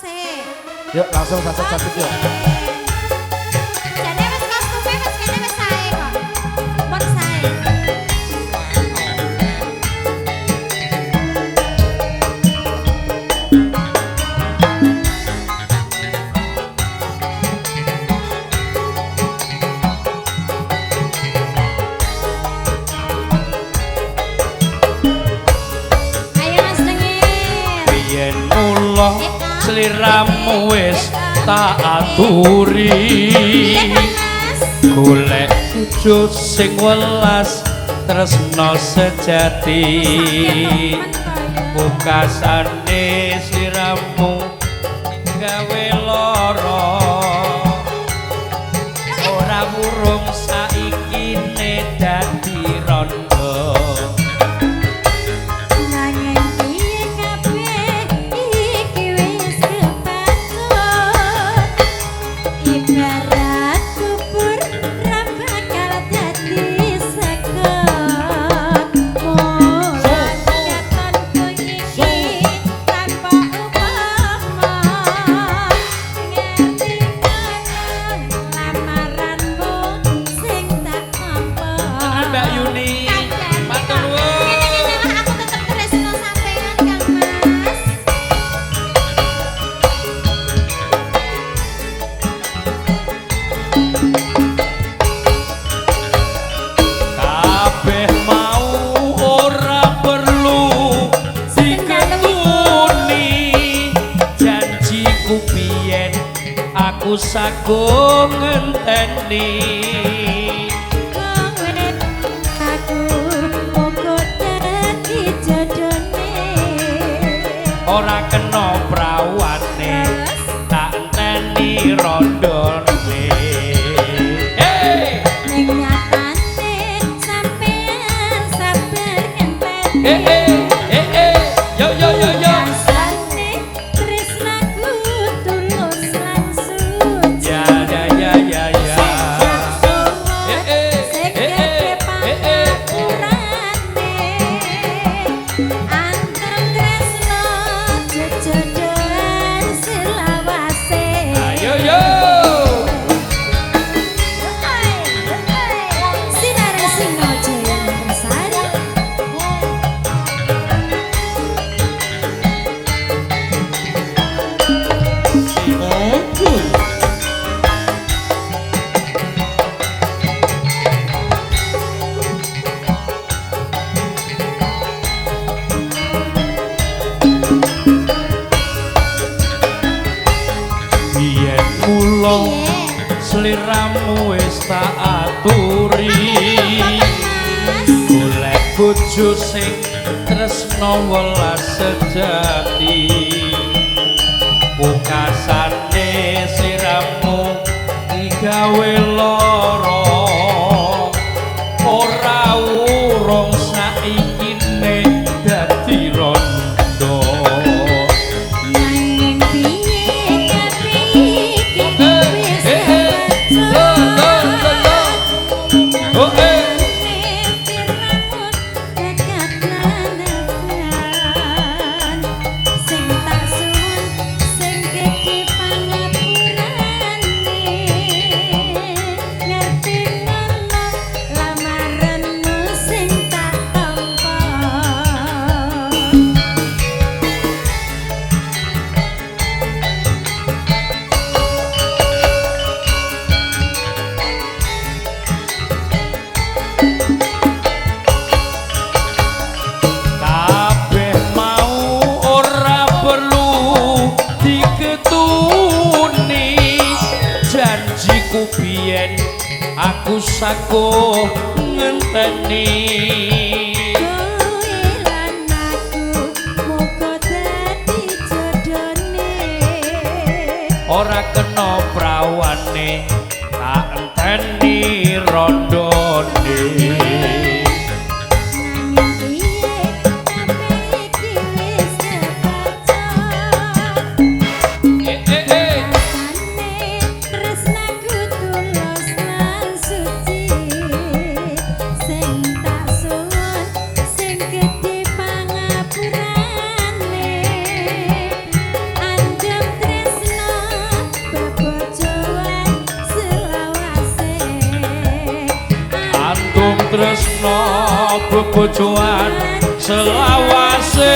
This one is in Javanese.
sik. Yuk langsung sat-sat yuk. Jane wis kostume wis kene wis sae kok. Pun sae. Ayo Mas Dengir. Biyen mula sliramu wis tak aturi. Golek bojo sing welas tresna sejati. Pungkasane sliramu gawe lara. Ora wurung saiki ne dadi rondo. Nanging piye kabeh iki wis kepatut. Ibarat kubur ra bakal dadi sekot. Mulat katonku iki tanpa upama. Ngerti ngono lamaranmu sing tak tampa. Mbak Yuni, matur nuwun. Aku tetep tresno sampean Kang Mas. Kabeh mau ora perlu diketuni. Janjiku biyen aku sagung ngenteni. Kowe aku muga dadi jodone. Ora kena prawane tak enteni rondone. Hey! Ning nyatane sampean sabar ngenteni. Eh eh eh eh yo yo yo yo. Rasane tresnaku tulus lan suci. Ya ya ya ya ya. Eh eh Sing eh gedhe eh eh eh. pangapurane. Antrem tresno jejodohan selawase. Ayo yo. Sinar Singo Jaya Bersari. Biyen mula sliramu wis tak aturi. Golek bojo sing tresna welas sejati. Pungkasane sliramu digawe lara. Ora urung saiki ne dadi rondo. Nanging piye kabeh iki wis Eh, eh. Lo, lo, lo, lo. Oh, eh. Sing tak suwun sing gedhe pangapurane. Ngerti ngono lamaranmu sing tak tampa. Kabeh mau ora perlu diketuni. Janjiku biyen aku sakuh ngenteni. Kowe lan aku muga dadi jodone. Ora kena prawane tak enteni rondone. Nanging piye kabeh iki wis kepacot. Eh eh eh. Rasane tresnaku tulus lan suci. Sing tak suwun sing gedhe pangapurane. Andhem Tresno bebojoan selawase.